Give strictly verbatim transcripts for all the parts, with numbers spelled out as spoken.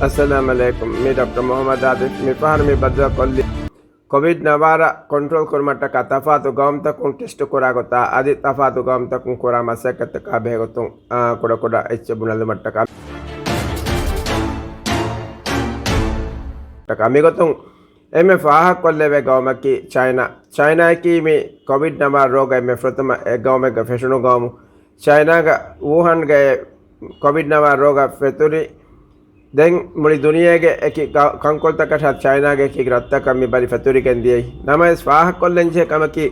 އައްސަލާމް ޢަލައިކުމް. މީ ޑޮކްޓަރ މުޙައްމަދު އާތިފް. މިފަހަރު މި ބައްދަލުކޮށްލީ ކޮވިޑް ނަވާރަ ކޮންޓްރޯލް ކުރުމަށްޓަކާ ތަފާތު ގައުމުތަކުން ޓެސްޓު ކުރާ ގޮތާ އަދި ތަފާތު ގައުމުތަކުން ކުރާ މަސައްކަތްތަކާ ބެހޭގޮތުން، އާ، ކުޑަކުޑަ އެއްޗެއް ބުނެލުމަށްޓަކާ. ޓަކާ މިގޮތުން އެންމެ ފާހަގަކޮށްލެވޭ ގައުމަކީ ޗައިނާ. ޗައިނާއަކީ މި ކޮވިޑް ނަވާރަ ރޯގަ އެންމެ ފުރަތަމަ އެ ގައުމެއްގަ ފެށުނު ގައުމު. ޗައިނާގަ ވޫހަންގައި ކޮވިޑް ނަވާރަ ރޯގަ ފެތުރި. ދެން މުޅި ދުނިޔޭގެ އެކި ގަ-، ކަންކޮޅުތަކަށާ ޗައިނާގެ އެކި ރަށްތަކަށް މި ބަލި ފެތުރިގެން ދިޔައީ. ނަމަވެސް ފާހަގަކޮށްލަންޖެހޭ ކަމަކީ،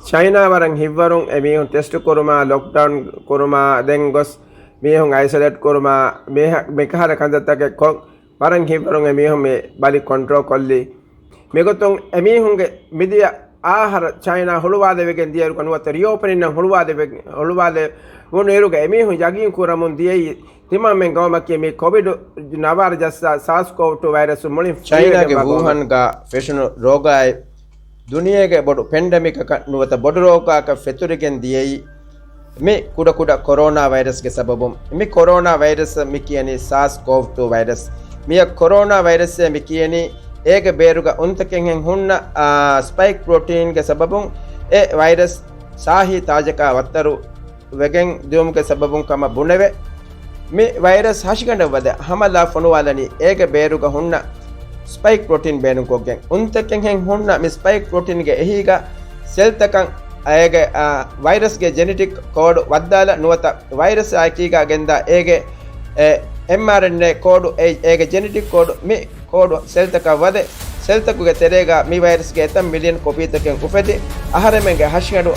ޗައިނާ ވަރަށް ހިތްވަރުން އެމީހުން ޓެސްޓު ކުރުމާ، ލޮކްޑައުން ކުރުމާ، ދެން ގޮސް މީހުން އައިސޮލޭޓް ކުރުމާ، މިހަ-، މިކަހަލަ ކަންތައްތަކެއް ކޮށް، ވަރަށް ހިތްވަރުން އެމީހުން މި ބަލި ކޮންޓްރޯލް ކޮށްލީ. މިގޮތުން އެމީހުންގެ މިދިޔަ އާހަރަ ޗައިނާ ހުޅުވާލެވިގެން ދިޔައިރުގަ ނުވަތަ ރީއޯޕަނިން ހުޅުވާލެވެ-، ހުޅުވާލެވުނު އިރުގަ އެމީހުން ޔަގީން ކުރަމުން ދިޔައީ ތިމާމެން ގައުމަކީ މި ކޮވިޑް ނަވާރަ ޖައްސާ ސާސް ކޯވް ޓޫ ވައިރަސް މުޅިން ފުރިވެގެންވާ ގައުމެއް. ޗައިނާގެ ވޫހަންގަ ފެށުނު ރޯގާއި ދުނިޔޭގެ ބޮޑު ޕެންޑެމިކަކަށް ނުވަތަ ބޮޑު ރޯގާއަކަށް ފެތުރިގެން ދިޔައީ މި ކުޑަކުޑަ ކޮރޯނާ ވައިރަސްގެ ސަބަބުން. މި ކޮރޯނާ ވައިރަސް މި ކިޔަނީ ސާސް ކޯވް ޓޫ ވައިރަސް. މިއަށް ކޮރޯނާ ވައިރަސްއޭ މި ކިޔަނީ. އޭގެ ބޭރުގަ އުންތަކެއްހެން ހުންނަ، އާ، ސްޕައިކް ޕްރޮޓީންގެ ސަބަބުން އެ ވައިރަސް ސާހި ތާޖަކާ ވައްތަރު ވެގެން ދިއުމުގެ ސަބަބުން ކަމަށް ބުނެވެ. މި ވައިރަސް ހަށިގަނޑަށް ވަދެ ހަމަލާ ފޮނުވާލަނީ އޭގެ ބޭރުގަ ހުންނަ ސްޕައިކް ޕްރޮޓީން ބޭނުންކޮށްގެން. އުންތަކެއްހެން ހުންނަ މި ސްޕައިކް ޕްރޮޓީންގެ އެހީގަ ސެލްތަކަށް އޭގެ، އާ، ވައިރަސްގެ ޖެނެޓިކް ކޯޑު ވައްދާލަ ނުވަތަ ވައިރަސްއާ އެކީގަ ގެންދާ އޭގެ، އެ، އެމްއާރްއެންއޭ ކޯޑު، އެ، އޭގެ ޖެނެޓިކް ކޯޑު މި ކޯޑު ސެލްތަކަށް ވަދެ، ސެލްތަކުގެ ތެރޭގަ މި ވައިރަސްގެ އެތައް މިލިއަން ކޮޕީތަކެއް އުފެދި، އަހަރެމެންގެ ހަށިގަނޑު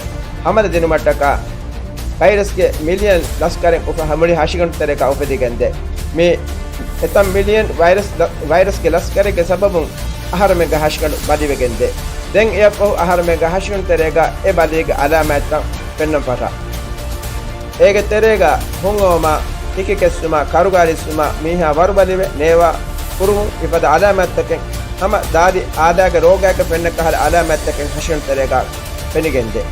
ހަމަލަ ދިނުމަށްޓަކާ ވައިރަސްގެ މިލިއަން ލަސްކަރެއް އުފަ-، މުޅި ހަށިގަނޑު ތެރޭގަ އުފެދިގެންދޭ. މި އެތައް މިލިއަން ވައިރަސް ލަ-، ވައިރަސްގެ ލަސްކަރެއްގެ ސަބަބުން އަހަރެމެންގެ ހަށިގަނޑު ބަލިވެގެންދޭ. ދެން އެއަށްފަހު އަހަރެމެންގެ ހަށިގަނޑު ތެރޭގަ އެ ބަލީގެ އަލާމާތްތައް ފެންނަން ފަށާ. އޭގެ ތެރޭގަ ހުންއައުމާ، ހިކިކެއްސުމާ، ކަރުގާރިއްސުމާ، މީހާ ވަރުބަލިވެ، ނޭވާ ކުރުމުން މިފަދަ އަލާމާތްތަކެއް ހަމަ ދާދި އާދައިގެ ރޯގާއެކަށް ފެންނަ ކަހަލަ އަލާމާތްތަކެއް ހަށިގަނޑު ތެރޭގަ ފެނިގެންދޭ.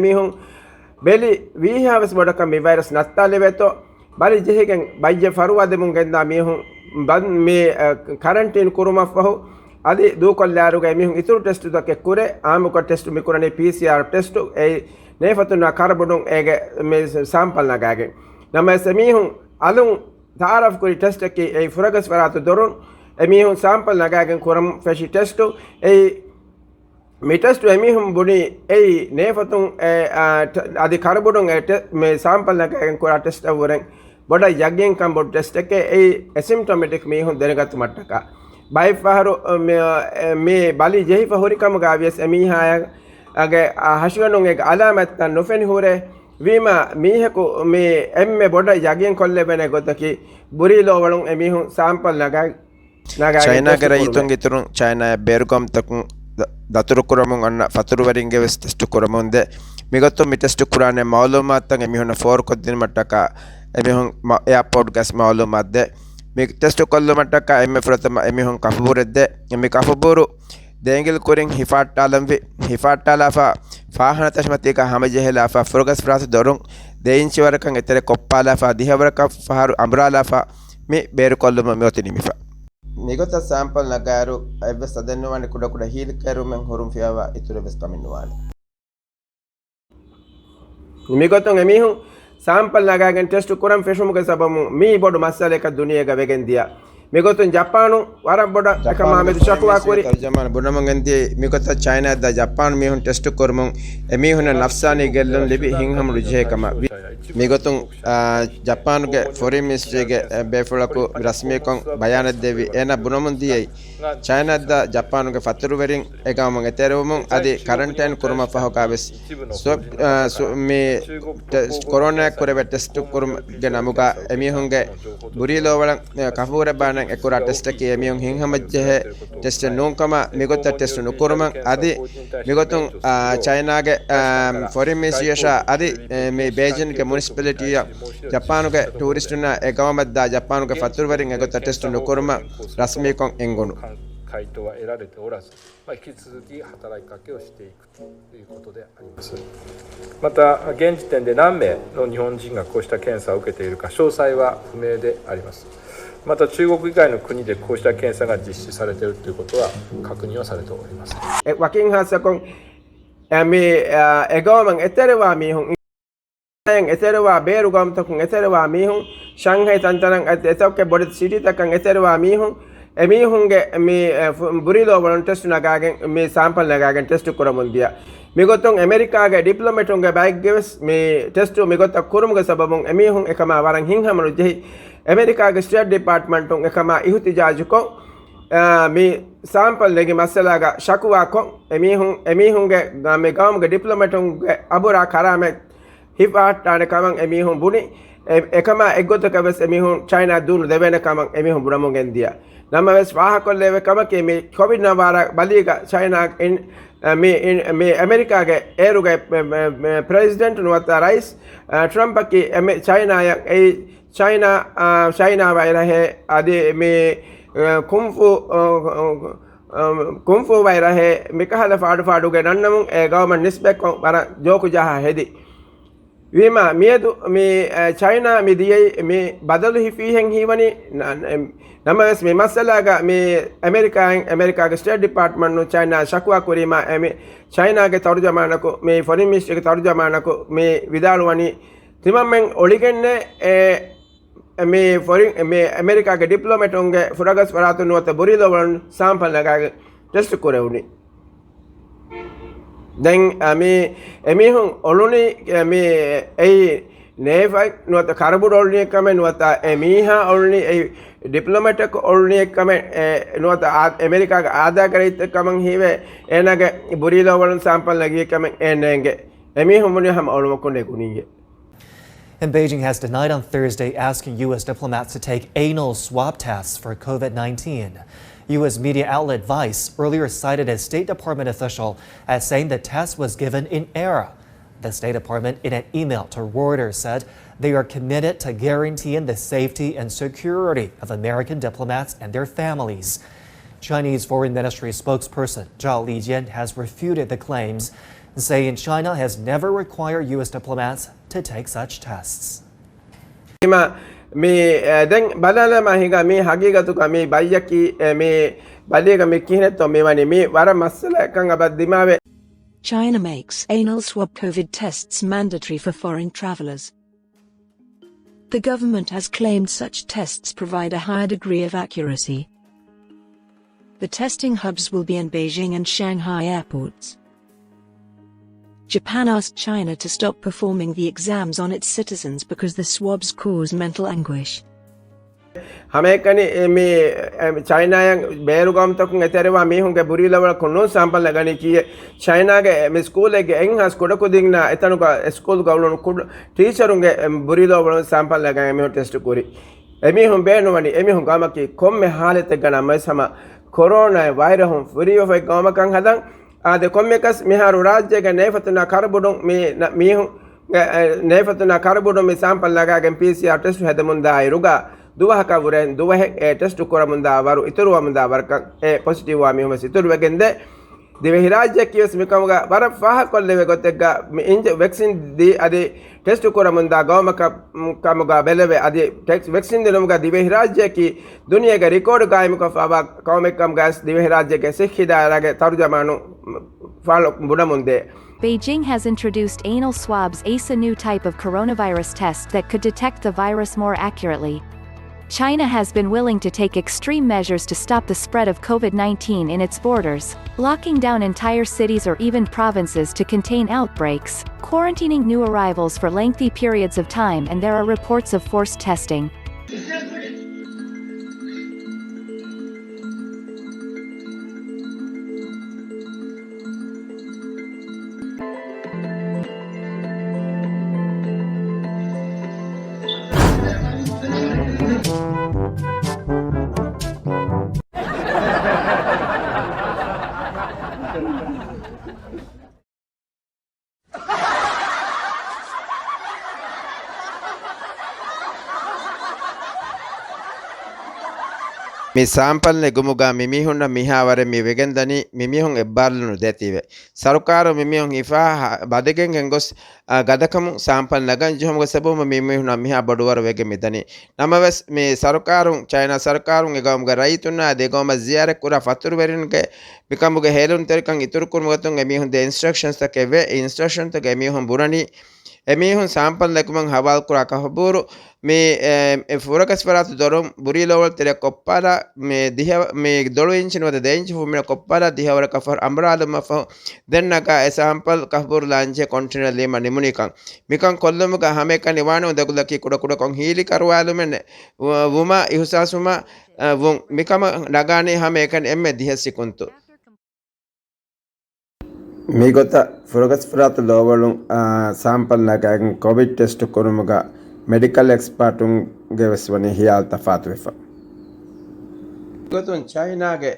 މީހުން ބެލި ވީހާވެސް ބޮޑަކަށް މި ވައިރަސް ނައްތާލެވޭތޯ ބަލި ޖެހިގެން ބައްޔެއް ފަރުވާދެމުން ގެންދާ މީހުން ބަން މި، އަ، ކަރަންޓީން ކުރުމަށްފަހު އަދި ދޫކޮށްލާއިރުގައި މީހުން އިތުރު ޓެސްޓުތަކެއް ކުރޭ. އާއްމުކޮށް ޓެސްޓު މިކުރަނީ ޕީސީއާރް ޓެސްޓު އެއީ ނޭފަތުންނާ ކަރުބޮޑުން އޭގެ މި ސާމްޕަލް ނަގާގެން. ނަމަވެސް އެމީހުން އަލުން ތައާރަފް ކުރި ޓެސްޓަކީ އެއީ ފުރަގަސް ފަރާތު ދޮރުން އެމީހުން ސާމްޕަލް ނަގާގެން ކުރަން ފެށި ޓެސްޓު އެއީ މި ޓެސްޓު އެމީހުން ބުނީ އެއީ ނޭފަތުން އެ، އާ، ޓެ-، އަދި ކަރުބޮޑުން އެ ޓެ-، މި ސާމްޕަލް ނަގާގެން ކުރާ ޓެސްޓަށްވުރެން ބޮޑަށް ޔަގީންކަން ބޮޑު ޓެސްޓެކޭ. އެއީ އެސިމްޓޮމެޓިކް މީހުން ދެނެގަތުމަށްޓަކާ. ބައެއްފަހަރު މި، މި ބަލި ޖެހިފަ ހުރިކަމުގަ ވިޔަސް އެމީހާޔަށް އަގެ އާ ހަށިގަނޑުން އޭގެ އަލާމަތްތައް ނުފެނި ހުރޭ. ވީމާ މީހަކު މި އެންމެ ބޮޑަށް ޔަގީން ކޮށްލެވޭނެ ގޮތަކީ ބުރީ ލޯވަޅުން އެމީހުން ސާމްޕަލް ނަގާ ނަގާގެން ޗައިނާގެ ޓެސްޓު ކުރުމެއް. ރައްޔިތުންގެ އިތުރުން ޗައިނާއަށް ބޭރުގައުމުތަކުން ދަ-، ދަތުރުކުރަމުން އަންނަ ފަތުރުވެރިންގެ ވެސް ޓެސްޓު ކުރަމުންދޭ. މިގޮތުން މި ޓެސްޓު ކުރާނެ މައުލޫމާތުތައް އެމީހުންނަށް ފޯރުކޮށްދިނުމަށްޓަކާ އެމީހުން މަ-، އެއާޕޯޓްގަސް މައުލޫމާތު ދޭ. މި ޓެސްޓު ކޮށްލުމަށްޓަކާ އެންމެ ފުރަތަމަ އެމީހުން ކަފުބުރެއްދޭ. މި ކަފުބުރު ދޭނގިލް ކުރިން ހިފާއްޓާލަންވި. ހިފާއްޓާލާފަ ފާހަނަ ތަށިމަތީގަ ހަމަޖެހިލާފަ ފުރަގަސް ފަރާތު ދޮރުން ދެ އިންޗި ވަރަކަށް އެތެރެ ކޮއްޕާލާފަ ދިހަވަރަކަށް ފަހަރު އަނބުރާލާފަ މި ބޭރުކޮށްލުމަށް މިއޮތީ ނިމިފަ. މިގޮތަށް ސާމްޕަލް ނަގާއިރު އެއްވެސް ތަދެއްނުވާނެ ކުޑަކުޑަ ހީލަކުރުމެއް ހުރުން ފިޔަވާ އިތުރެއްވެސް ކަމެއްނުވާނެ. މިގޮތުން އެމީހުން ސާމްޕަލް ނަގާގެން ޓެސްޓު ކުރަން ފެށުމުގެ ސަބަބުން މީ ބޮޑު މައްސަލައަކަށް ދުނިޔޭގަ ވެގެން ދިޔަ. މިގޮތުން ޖަޕާނު ވަރަށް ބޮޑަށް އެކަމާ މެދު ޝަކުވާ ކުރި. ތަރުޖަމާނު ބުނަމުން ގެންދިޔައީ މިގޮތަށް ޗައިނާއަށްދާ ޖަޕާނު މީހުން ޓެސްޓު ކުރުމުން އެމީހުންނަށް ނަފްސާނީ ގެއްލުން ލިބި ހިތްހަމަނުޖެހޭ ކަމަށް ވި. މިގޮތުން، އާ، ޖަޕާނުގެ ފޮރިން މިނިސްޓްރީގެ، އެ، ބޭފުޅަކު ރަސްމީކޮށް ބަޔާނެއް ދެއްވި. އޭނާ ބުނަމުން ދިޔައީ ޗައިނާއަށްދާ ޖަޕާނުގެ ފަތުރުވެރިން އެގައުމުން އެތެރެވުމުން އަދި ކަރަންޓައިން ކުރުމަށް ފަހުގަ ވެސް ސްވެބް، އާ، ސް-، މި ޓެސްޓް، ކޮރޯނާއަށް ކުރެވޭ ޓެސްޓު ކުރުމުގެ ނަމުގަ އެމީހުންގެ ބުރީލޯވަޅަށް، އެ، ކަފޫރެއް ބާނަން އެކުރާ ޓެސްޓަކީ އެމީހުން ހިތްހަމަޖެހޭ ޓެސްޓެއް ނޫންކަމަށް މިގޮތަށް ޓެސްޓު ނުކުރުމަށް އަދި މިގޮތުން، އާ، ޗައިނާގެ، އާ، ފޮރިން މިނިސްޓްރީއަށާ އަދި، އެ، މި ބޭޖިންގެ މުނިސިޕަލިޓީއަށް ޖަޕާނުގެ ޓޫރިސްޓުންނާ އެ ގައުމަށްދާ ޖަޕާނުގެ ފަތުރުވެރިން އެގޮތަށް ޓެސްޓު ނުކުރުމަށް ރަސްމީކޮށް އެނގުނު. 回答は得られておらず、まあ、引き続き働きかけをしていくということであります。また、現時点で何名の日本人がこうした検査を受けているか、詳細は不明であります。また、中国以外の国でこうした検査が実施されているということは確認はされておりません。 އެ ވަކިން ހާއްސަކޮށް، އެ، މި، އާ، އެގައުމަށް އެތެރެވާ މީހުން އެތެރެވާ ބޭރު ގައުމުތަކުން އެތެރެވާ މީހުން، ޝަންހައި ތަންތަނަށް އަދި އެތަކެއް ބޮޑެތި ސިޓީތަކަށް އެތެރެވާ މީހުން، އެމީހުންގެ މި، އެ، ފު-، ބުރީލޯވަޅުން ޓެސްޓު ނަގާގެން މި ސާމްޕަލް ނަގާގެން ޓެސްޓު ކުރަމުން ދިޔަ. މިގޮތުން އެމެރިކާގެ ޑިޕްލޮމެޓުންގެ ބައެއްގެވެސް މި ޓެސްޓު މިގޮތަށް ކުރުމުގެ ސަބަބުން އެމީހުން އެކަމާ ވަރަށް ހިތްހަމަނުޖެހި، އެމެރިކާގެ ސްޓޭޓް ޑިޕާޓްމަންޓުން އެކަމާ އިހުތިޖާޖުކޮށް، އާ، މި ސާމްޕަލް ނެގި މައްސަލާގަ ޝަކުވާކޮށް، އެމީހުން، އެމީހުންގެ ގަ-، މި ގައުމުގެ ޑިޕްލޮމެޓުންގެ އަބުރާ ކަރާމަތް ހިފާހައްޓާނެ ކަމަށް އެމީހުން ބުނި. އެ-، އެކަމާ އެއްގޮތަކަށް ވެސް އެމީހުން ޗައިނާ ދޫނު ދެވޭނެ ކަމަށް އެމީހުން ބުނަމުން ގެންދިޔަ. ނަމަވެސް ފާހަކޮށްލެވޭ ކަމަކީ މި ކޮވިޑް ނައުވާރަ ބަލީގަ ޗައިނާ އިން-، މި އިން-، މި އެމެރިކާގެ އޭރުގެ ޕް-، ޕް-، ޕް-، ޕްރެޒިޑެންޓް ނުވަތަ ރައީސް، އަ، ޓްރަމްޕަކީ އެމެ-، ޗައިނާޔަށް އެއީ ޗައިނާ، އާ، ޗައިނާ ވައިރަހެއް އަދި މި، އަ، ކުންފޫ، އަ، އަ، ކުންފޫ ވައިރަހެއް މިކަހަލަ ފާޑުފާޑުގެ ނަންނަމުން އެ ގައުމަށް ނިސްބަތްކޮށް ވަރަށް ޖޯކު ޖަހާ ހެދި. ވީމާ، މިއަދު މި، އަ، ޗައިނާ މި ދިޔައީ މި ބަދަލު ހިފީހެން ހީވަނީ، ނަ-، ނަ-، ނަމަވެސް މި މައްސަލާގަ މި އެމެރިކާއިން، އެމެރިކާގެ ސްޓޭޓް ޑިޕާޓްމަންޓުން ޗައިނާ ޝަކުވާ ކުރީމާ، އެ މި ޗައިނާގެ ތަރުޖަމާނަކު، މި ފޮރިން މިނިސްޓްރީގެ ތަރުޖަމާނަކު މި ވިދާޅުވަނީ، ތިމަންމެން އޮޅިގެންނޭ އެ މި ފޮރިން، މި އެމެރިކާގެ ޑިޕްލޮމެޓުންގެ ފުރަގަސް ފަރާތުން ނުވަތަ ބުރީލޯވަޅުން ސާމްޕަލް ނަގާގެން ޓެސްޓް ކުރެވުނީ. ދެން، އަ، މި އެމީހުން އޮޅުނީ، އެ، މި އެއީ ނޭފަތް ނުވަތަ ކަރުބުޑު އޮޅުނިއެއް ކަމެއް ނުވަތަ އެ މީހާ އޮޅުނީ އެއީ ޑިޕްލޮމެޓަކު އޮޅުނިއެއް ކަމެއް، އެ، ނުވަތަ އާ-، އެމެރިކާގެ އާދައިގެ ރައްޔިތެއް ކަމަށް ހީވޭ އޭނާގެ ބުރީލޯވަޅުން ސާމްޕަލް ނެގި ކަމެއް އެ ނޭނގެ. އެމީހުން ބުނީ ހަމަ އޮޅުމަކުން ނެގުނީއޭ. And Beijing has denied on Thursday asking U S diplomats to take anal swab tests for COVID nineteen. U S media outlet Vice earlier cited a State Department official as saying the test was given in error. The State Department, in an email to Reuters, said they are committed to guaranteeing the safety and security of American diplomats and their families. Chinese Foreign Ministry spokesperson Zhao Lijian has refuted the claims, saying China has never required U S diplomats to take such tests. މި، އެ، ދެން ބަލާލަމާ ހިނގާ މީ ހަގީގަތުގަ މީ ބައްޔަކީ، އެ، މި ބަލީގަ މި ކިހިނެއްތޯ މިވަނީ މީ ވަރަށް މައްސަލައެއްކަން އަބަދު ދިމާވޭ. China makes anal swab COVID tests mandatory for foreign travelers. The government has claimed such tests provide a higher degree of accuracy. The testing hubs will be in Beijing and Shanghai airports. Japan asked China to stop performing the exams on its citizens because the swabs cause mental anguish. ހަމައެކަނި މި، އެ، ޗައިނާޔަށް ބޭރު ގައުމުތަކުން އެތެރެވާ މީހުންގެ ބުރީލަވަޅަކުން ނޫން ސާމްޕަލް ނަގަނީކީއެއް. ޗައިނާގެ މި ސްކޫލެއްގެ އެއްހާސް ކުޑަކުދިންނާ އެތަނުގަ ސްކޫލްގަ އުޅުނު ކުޑަ ޓީޗަރުންގެ ބުރީލޯވަޅުން ސާމްޕަލް ނަގަން އެމީހުން ޓެސްޓް ކުރި. އެމީހުން ބޭނުންވަނީ އެމީހުން ގައުމަކީ ކޮންމެ ހާލަތެއްގަ ނަމަވެސް ހަމަ ކޮރޯނާ ވައިރަހުން ފުރިވެފައި ގައުމަކަށް ހަދަން. އާދެ، ކޮންމެކަސް މިހާރު ރާއްޖޭގެ ނޭފަތުންނާ ކަރުބޮޑުން މި ނަ-، މީހުން، އެ، އެ، ނޭފަތުންނާ ކަރުބޮޑުން މި ސާމްޕަލް ނަގާގެން ޕީސީއާރް ޓެސްޓު ހެދެމުންދާ އިރުގަ ދުވަހަކަށް ވުރެން ދުވަހެއް އެ ޓެސްޓު ކުރަމުންދާ ވަރު އިތުރުވަމުންދާ ވަރަކަށް އެ ޕޮޒިޓިވްވާ މީހުން ވެސް އިތުރުވެގެންދޭ. ދިވެހިރާއްޖެއަކީ ވެސް މިކަމުގަ ވަރަށް ފާހަގަކޮށްލެވޭ ގޮތެއްގަ މި އިންޖެ-، ވެކްސިން ދީ އަދި ޓެސްޓު ކުރަމުންދާ ގައުމަކަށް ކަމުގަ ބެލެވޭ. އަދި ޓެކްސް ވެކްސިން ދިނުމުގަ ދިވެހިރާއްޖެއަކީ ދުނިޔޭގެ ރިކޯޑު ގާއިމުކޮށްފައިވާ ގައުމެއްކަމުގައި ދިވެހިރާއްޖޭގެ ސިއްހީ ދާއިރާގެ ތަރުޖަމާނު ފާޅު ބުނަމުންދޭ. Beijing has introduced anal swabs as a new type of coronavirus test that could detect the virus more accurately. China has been willing to take extreme measures to stop the spread of COVID nineteen in its borders, locking down entire cities or even provinces to contain outbreaks, quarantining new arrivals for lengthy periods of time, and there are reports of forced testing. މި ސާމްޕަލް ނެގުމުގަ މި މީހުންނަށް މިހާވަރެއް މި ވެގެންދަނީ، މި މީހުން އެއްބާރުލުނު ދޭތީވެ. ސަރުކާރު މި މީހުން ހިފާ ހަ-، ބަދެގެން ގެންގޮސް، އާ، ގަދަކަމުން ސާމްޕަލް ނަގަން ޖެހުމުގެ ސަބަބުން މި މީހުންނަށް މިހާ ބޮޑުވަރު ވެގެން މިދަނީ. ނަމަވެސް، މި ސަރުކާރުން، ޗައިނާ ސަރުކާރުން އެގައުމުގެ ރައްޔިތުންނާ އަދި އެގައުމަށް ޒިޔާރަތްކުރާ ފަތުރުވެރިންގެ މިކަމުގެ ހޭލުންތެރިކަން އިތުރުކުރުމުގެ ގޮތުން އެމީހުން ދޭ އިންސްޓްރަކްޝަންސްތަކެއް ވޭ. އެ އިންސްޓްރަކްޝަންތަކުގައި އެމީހުން ބުނަނީ، އެމީހުން ސާމްޕަލް ނެގުމަށް ހަވާލުކުރާ ކަހަބޫރު މި، އެ، އެ ފުރަގަސް ފަރާތު ދޮރުން ބުރީ ލޯވަޅު ތެރެއަށް ކޮށްޕާލާ، މި ދިހަ، މި ދޮޅު އިންޗި ނުވަތަ ދެ އިންޗި ފުމިނަށް ކޮށްޕާލާ ދިހަވަރަކަށް ފަހު އަނބުރާލުމަށް ފަހު ދެން ނަގާ އެ ސާމްޕަލް ކަހަބޫރު ލާންޗޭ ކޮންޓެނަރަށް ލީމަށް ނިމުނީކަން. މިކަން ކޮށްލުމުގަ ހަމައެކަނި ވާނެ އުނދަގުލަކީ ކުޑަކުޑަކޮށް ހީލި ކަރުވާލުމެއް ނެ-، ވު-، ވުމާ އިހުސާސްވުމާ، އަ، ވުން. މިކަމަށް ނަގާނީ ހަމައެކަނި އެންމެ ދިހަ ސިކުންތު. މިގޮތަށް ފުރަގަސް ފަރާތު ލޯވަޅުން، އާ، ސާމްޕަލް ނަގާގެން ކޮވިޑް ޓެސްޓު ކުރުމުގަ މެޑިކަލް އެކްސްޕާޓުންގެ ވެސް ވަނީ ހިޔާލު ތަފާތުވެފަ. މިގޮތުން ޗައިނާގެ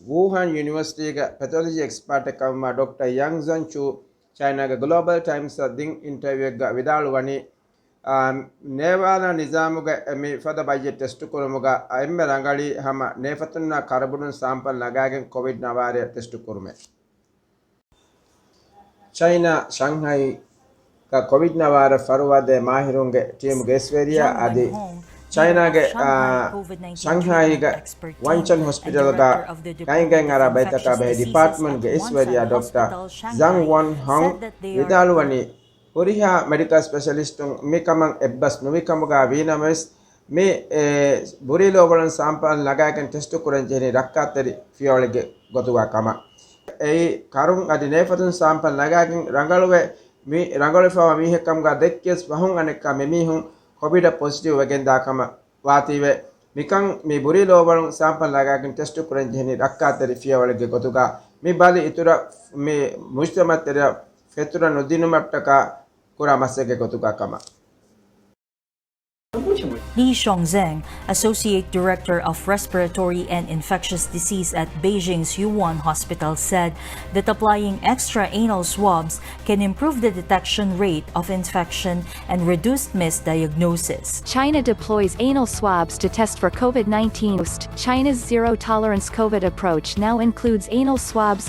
ވޫހާން ޔުނިވަރސިޓީގެ ޕެތޮލޮޖީ އެކްސްޕާޓެއް ކަމަށްވާ ޑޮކްޓަރ ޔަން ޒަންޗޫ ޗައިނާގެ ގްލޯބަލް ޓައިމްސްއަށް ދިން އިންޓަވިއުއެއްގަ ވިދާޅުވަނީ، އާ، ނޭވާލާ ނިޒާމުގެ މި ފަދަ ބައްޔެއް ޓެސްޓު ކުރުމުގަ އެންމެ ރަނގަޅީ ހަމަ ނޭފަތުންނާ ކަރުބުޑުން ސާމްޕަލް ނަގާގެން ކޮވިޑް ނަވާރަޔަށް ޓެސްޓު ކުރުމޭ. ޗައިނާ ޝަންހައިގަ ކޮވިޑް ނަވާރަ ފަރުވާދޭ މާހިރުންގެ ޓީމުގެ އިސްވެރިޔާ އަދި ޗައިނާގެ، އާ، ޝަންހައިގަ ވަންޗަން ހޮސްޕިޓަލްގަ ގައިންގައިން އަރާ ބައިތަކާ ބެހޭ ޑިޕާޓްމަންޓްގެ އިސްވެރިޔާ ޑޮކްޓަރ ޒަން ވޮން ހޮން ވިދާޅުވަނީ، ހުރިހާ މެޑިކަލް ސްޕެޝަލިސްޓުން މިކަމަށް އެއްބަސް ނުވިކަމުގަ ވީނަމަވެސް، މި، އެ، ބުރީ ލޯބޮޅުން ސާމްޕަލް ނަގާގެން ޓެސްޓު ކުރަން ޖެހެނީ ރައްކާތެރި ފިޔަވަޅެއްގެ ގޮތުގަ ކަމަށް. އެއީ ކަރުން އަދި ނޭފަތުން ސާމްޕަލް ނަގާގެން ރަނގަޅުވެ، މި ރަނގަޅުވެފަވާ މީހެއް ކަމުގަ ދެއްކިޔަސް ފަހުން އަނެއްކާ މި މީހުން ކޮވިޑަށް ޕޮޒިޓިވް ވެގެންދާ ކަމަށް ވާތީވެ، މިކަން މި ބުރީ ލޯބޮޅުން ސާމްޕަލް ނަގާގެން ޓެސްޓު ކުރަން ޖެހެނީ ރައްކާތެރި ފިޔަވަޅެއްގެ ގޮތުގަ، މި ބަލި އިތުރަށް މި މުޖްތަމައްތެރެއަށް ފެތުރަ ނުދިނުމަށްޓަކާ ކުރާ މަސައްކަތްގެ ގޮތުގަ ކަމަށް. Li Shongzheng, Associate Director of Respiratory and Infectious Disease at Beijing's Yuan Hospital, said that applying extra anal swabs can improve the detection rate of infection and reduce misdiagnosis. China deploys anal swabs to test for COVID nineteen. China's zero-tolerance COVID approach now includes anal swabs.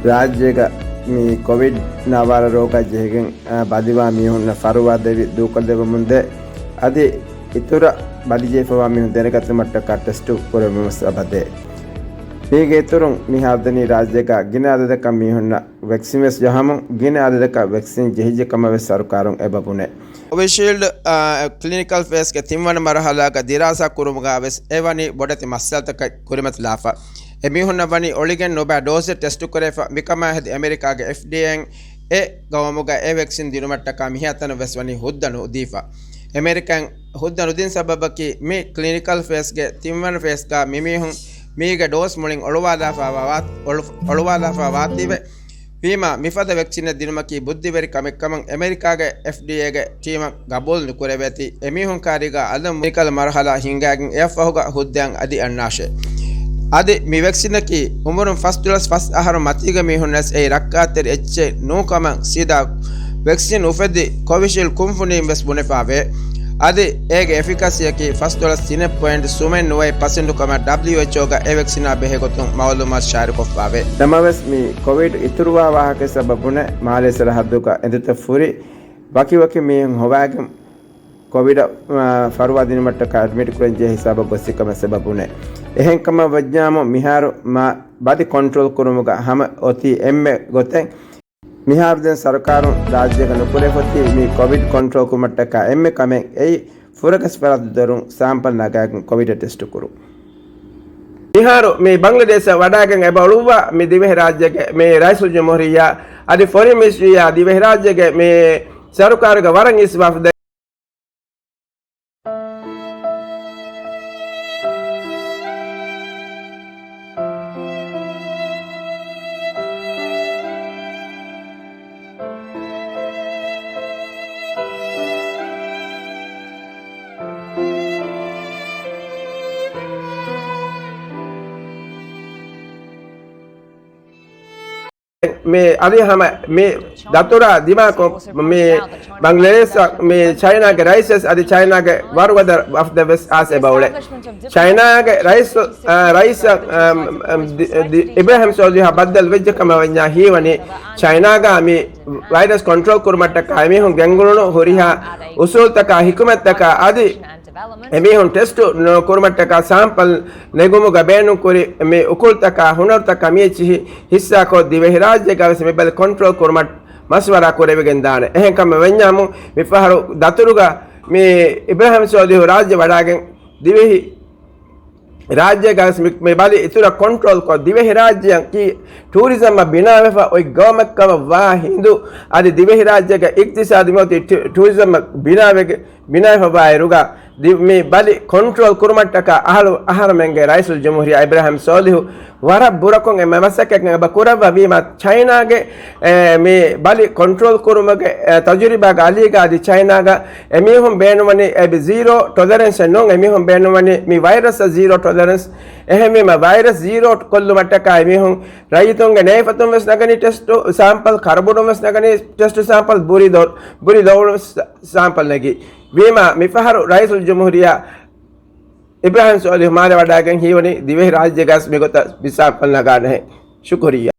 ރާއްޖޭގަ މި ކޮވިޑް ނަވާރަ ރޯގާ ޖެހިގެން، އާ، ބަލިވާ މީހުންނަށް ފަރުވާ ދެވި ދޫކޮށްލެވެމުންދޭ. އަދި އިތުރަށް ބަލިޖެހިފަވާ މީހުން ދެނެގަތުމަށްޓަކާ ޓެސްޓު ކުރެވުމަށް އަބަދޭ. މީގެ އިތުރުން މިހާރު ދެނީ ރާއްޖޭގަ ގިނަ އަދަދަކަށް މީހުންނަށް ވެކްސިން ވެސް ޖަހަމުން، ގިނަ އަދަދަކަށް ވެކްސިން ޖެހިއްޖެ ކަމަށް ވެސް ސަރުކާރުން އެބަ ބުނޭ. ކޮވިޝީލްޑް، އާ، ކްލިނިކަލް ފޭސްގެ ތިންވަނަ މަރުހަލާގަ ދިރާސާ ކުރުމުގަ ވެސް އެވަނީ ބޮޑެތި މައްސަލަތަކެއް ކުރިމަތިލާފަ. އެމީހުންނަށް ވަނީ އޮޅިގެން ނުބައި ޑޯޒެއް ޓެސްޓު ކުރެވިފަ. މިކަމާ ހެދި އެމެރިކާގެ އެފްޑީއޭއިން އެ ގައުމުގަ އެ ވެކްސިން ދިނުމަށްޓަކާ މިހާތަނަށް ވެސް ވަނީ ހުއްދަ ނުދީފަ. އެމެރިކާއިން ހުއްދަ ނުދިން ސަބަބަކީ މި ކްލިނިކަލް ފޭސްގެ ތިންވަނަ ފޭސްގަ މިމީހުން މީގެ ޑޯސް މުޅިން އޮޅުވާލާފަ ވާ-، އޮޅު-، އޮޅުވާލާފަ ވާތީވެ. ވީމާ، މިފަދަ ވެކްސިނެއް ދިނުމަކީ ބުއްދިވެރި ކަމެއްކަމަށް އެމެރިކާގެ އެފްޑީއޭގެ ޓީމަށް ގަބޫލު ނުކުރެވޭތީ، އެމީހުން ކާރީގަ އަލަށް މު-، ކްލިނިކަލް މަރުހަލާ ހިންގާގެން އެއަށްފަހުގަ ހުއްދައަށް އަދި އަންނާށޭ. އަދި މި ވެކްސިނަކީ އުމުރުން ފަސްދޮޅަސް ފަސް އަހަރު މަތީގެ މީހުންނަށް އެއީ ރައްކާތެރި އެއްޗެއް ނޫންކަމަށް ސީދާ ވެކްސިން އުފެއްދި ކޮވިޝީލްޑް ކުންފުނީން ވެސް ބުނެފައިވޭ. އަދި އޭގެ އެފިކަސީއަކީ ފަސްދޮޅަސް ތިނެއް ޕޮއިންޓް ސުމެއް ނުވައެއް ޕަސެންޓު ކަމަށް ޑަބްލިއުއެޗްއޯގަ އެ ވެކްސިނާ ބެހޭ ގޮތުން މައުލޫމާތު ޝާއިއުކޮށްފައިވޭ. ނަމަވެސް، މި ކޮވިޑް އިތުރުވާ ވާހަކަ ސަބަބުން މާލޭ ސަރަހައްދުގަ އެނދުތައް ފުރި ވަކިވަކި މީހުން ހޮވާގެން ކޮވިޑަށް، އާ، ފަރުވާ ދިނުމަށްޓަކާ އެޑްމިޓް ކުރަން ޖެހި ހިސާބަށް ގޮއްސި ކަމަށް ސަބަބުން. އެހެންކަމަށް ވަންޏާމު މިހާރު މާ ބަލި ކޮންޓްރޯލް ކުރުމުގަ ހަމަ އޮތީ އެންމެ ގޮތެއް. މިހާރު ދެން ސަރުކާރުން ރާއްޖޭގަ ނުކުރެވިފަ އޮތީ މި ކޮވިޑް ކޮންޓްރޯލް ކުރުމަށްޓަކާ އެންމެ ކަމެއް އެއީ، ފުރަގަސް ފަރާތު ދޮރުން ސާމްޕަލް ނަގާގެން ކޮވިޑަށް ޓެސްޓު ކުރުން. މިހާރު މި ބަނގްލަދޭޝަށް ވަޑާގެން އެބަ އުޅުއްވާ މި ދިވެހިރާއްޖޭގެ މި ރައީސުލްޖުމްހޫރިއްޔާ އަދި ފޮރިން މިނިސްޓްރީއާ ދިވެހިރާއްޖޭގެ މި ސަރުކާރުގެ ވަރަށް އިސް ވަފްދެއް. މި އަދި ހަމަ މި ދަތުރާ ދިމާކޮށް، މި ބަނގްލަދޭޝް މި ޗައިނާގެ ރައީސް އަދި ޗައިނާގެ ވަރުގަދަ ވަފްދެއް ވެސް އާސް އެބަ އުޅޭ. ޗައިނާގެ ރައީސް، އާ، ރައީސް، އާ، އާ، ދި-، ދި-، އިބްރާހިމް ސޯލިހު ބައްދަލު ވެއްޖެ ކަމަށް ވަންޏާ ހީވަނީ، ޗައިނާގަ މި ވައިރަސް ކޮންޓްރޯލް ކުރުމަށްޓަކާ އެމީހުން ގެންގުޅުނު ހުރިހާ އުސޫލްތަކާ ހިކުމަތްތަކާ އަދި އެމީހުން ޓެސްޓު ނު-، ކުރުމަށްޓަކާ ސާމްޕަލް ނެގުމުގަ ބޭނުންކުރި މި އުކުޅުތަކާ ހުނަރުތަކާ މިއެއްޗިހި ހިއްސާކޮށް، ދިވެހިރާއްޖޭގަ ވެސް މި ބަލި ކޮންޓްރޯލް ކުރުމަށް މަޝްވަރާ ކުރެވިގެން ދާނެ. އެހެން ކަމަށް ވަންޏާމު، މި ފަހަރު ދަތުރުގަ މި އިބްރާހިމް ސޯލިހު ރާއްޖެ ވަޑާގެން ދިވެހި ރާއްޖޭގަ ވެސް މި، މި ބަލި އިތުރަށް ކޮންޓްރޯލް ކޮށް، ދިވެހިރާއްޖެއަކީ ޓޫރިޒަމްއަށް ބިނާވެފަ އޮތް ގައުމެއްކަމަށް ވާ ހިނދު، އަދި ދިވެހިރާއްޖޭގެ އިޤްތިޞާދު މިއޮތީ ޓޫ-، ޓޫރިޒަމްއަށް ބިނާވެގެ-، ބިނާވެފަ ވާއިރުގަ، ދި-، މި ބަލި ކޮންޓްރޯލް ކުރުމަށްޓަކާ އަހަރު، އަހަރުމެންގެ ރައީސުލްޖުމްހޫރިއްޔާ އިބްރާހިމް ސޯލިހު ވަރަށް ބުރަކޮށް އެންމެ މަސައްކަތް އެބަ ކުރައްވަވީމަ، ޗައިނާގެ، އެ، މި ބަލި ކޮންޓްރޯލް ކުރުމުގެ، އެ، ތަޖުރިބާގެ އަލީގަ އަދި ޗައިނާގަ އެމީހުން ބޭނުންވަނީ އެ ޒީރޯ ޓޮލަރެންސެއް ނޫން، އެމީހުން ބޭނުންވަނީ މި ވައިރަސްއަށް ޒީރޯ ޓޮލަރެންސް. އެހެންވީމަ، ވައިރަސް ޒީރޯ ކޮށްލުމަށްޓަކާ އެމީހުން ރައްޔިތުންގެ ނޭފަތުން ވެސް ނަގަނީ ޓެސްޓު ސާމްޕަލް، ކަރުބުޑުން ވެސް ނަގަނީ ޓެސްޓު ސާމްޕަލް، ބުރި ދޮ-، ބުރި ދޮވުން ސާ-، ސާމްޕަލް ނެގި. ވީމާ، މިފަހަރު ރައީސުލްޖުމްހޫރިއްޔާ އިބްރާހިމް ސޯލިހު މާލެ ވަޑާގެން ހީވަނީ ދިވެހި ރާއްޖޭގަސް މިގޮތަށް މި ސާމްޕަލް ނަގާނެހެން. ޝުކުރިއްޔާ.